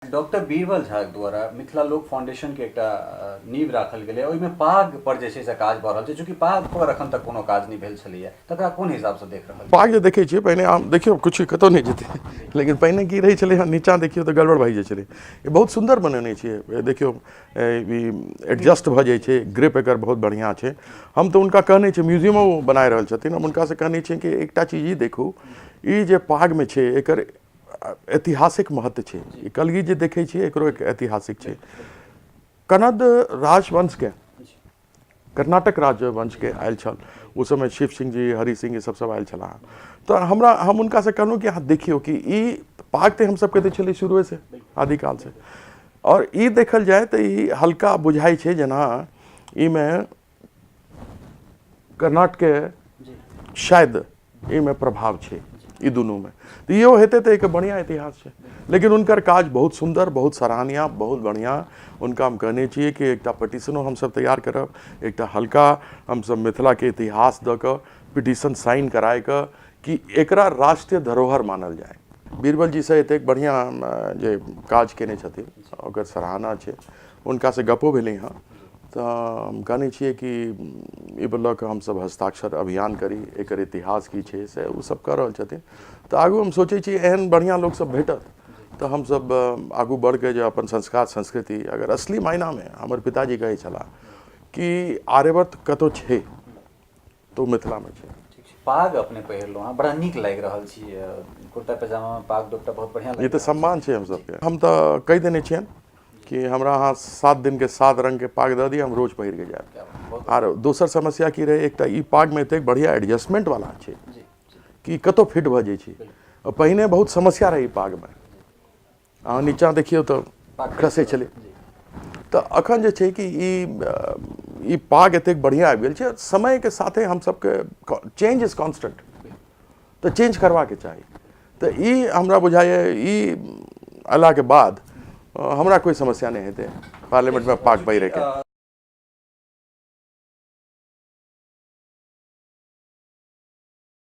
Doctor Birbal Jha द्वारा मिथिला लोक foundation के एकटा नींव राखल गेलै, ओहिमे पाग पर जे छै से काज भऽ रहल छै। चूँकि पाग पर अखन तक कोनो काज नहि भेल छलैया, तकरा कोन हिसाबसँ देख रहल? पाग जे देखै छियै, पहिने आम देखियौ, किछु कतहु नहि जेतै, लेकिन पहिने की रहै छलै हँ, नीचाँ देखियौ तऽ गड़बड़ भए जाइ छलै। ई बहुत सुन्दर बनेने छियै। देखियौ, ई एडजस्ट भऽ जाइ छै, ग्रिप एकर बहुत बढ़िआँ छै। हम तऽ हुनका कहने छियै, म्यूजियमो बनाए रहल छथिन, हम हुनकासँ कहने छियै कि एकटा चीज ई देखू, ई जे पागमे छै एकर ऐतिहासिक महत्व छै। ई कलगी जे देखै छियै, एकरो एक ऐतिहासिक छै। कनद राजवंशके, कर्नाटक राजवंशके आयल छल ओ समय, शिव सिंह जी, हरि सिंह, ई सब सब आयल छलाह। तऽ हमरा, हम हुनकासँ कहलहुँ कि अहाँ देखियौ कि ई पाग तऽ हमसभके दै छलै शुरुएसँ, आदिकालसँ। आओर ई देखल जाय तऽ ई हल्का बुझाइ छै जेना एहिमे कर्नाटके शायद एहिमे प्रभाव छै ई दुनूमे। तऽ इहो हेतै तऽ एक बढ़िआँ इतिहास छै। लेकिन हुनकर काज बहुत सुन्दर, बहुत सराहनीय, बहुत बढ़िआँ। हुनका हम कहने छियै कि एकटा पिटिशनो हमसब तैयार करब, एकटा हल्का हमसब मिथिलाके इतिहास दऽ कऽ पिटिशन साइन कराय कऽ कि एकरा राष्ट्रीय धरोहर मानल जाय। बीरबल जी से एतेक बढ़िआँ जे काज केने छथिन, ओकर सराहना छै। हुनकासँ गपो भेलै हँ, तऽ हम कहने छियै कि ई लऽ कऽ हमसब हस्ताक्षर अभियान करी, एकर इतिहास की छै, से ओ सब कऽ रहल छथिन। तऽ आगू हम सोचै छी, एहन बढ़िआँ लोकसब भेटत तऽ हमसब आगू बढ़िके जे अपन संस्कार संस्कृति, अगर असली मायनामे हमर पिताजी कहै छलाह कि आर्यवर्त कतहु छै तऽ ओ मिथिलामे छै। पाग अपने पहिरलहुँ हँ, बड़ा नीक लागि रहल छी। कुर्ता पैजामामे पाग दुपट्टा बहुत बढ़िआँ। ई तऽ सम्मान छै हमसबके। हम तऽ कहि देने छियनि कि हमरा अहाँ 7 दिनके 7 रङ्गके पाग दऽ दिअ, हम रोज पहिरके जायब। आर दोसर समस्या की रहै, एकटा ई पागमे एतेक बढ़िआँ एडजस्टमेंट वाला छै कि कतहु फिट भऽ जाइ छै। पहिने बहुत समस्या रहै ई पागमे, अहाँ नीचाँ देखियौ तऽ खसै छलै। तऽ अखन जे छै कि ई ई पाग एतेक बढ़िआँ आबि गेल छै। समयके साथे हम सबके चेंज is constant, तऽ चेंज करबाके चाही। तऽ ई हमरा बुझाइए, ई अयलाके बाद हमरा कोइ समस्या नहि हेतै पार्लियामेंटमे पाग पहिरैके।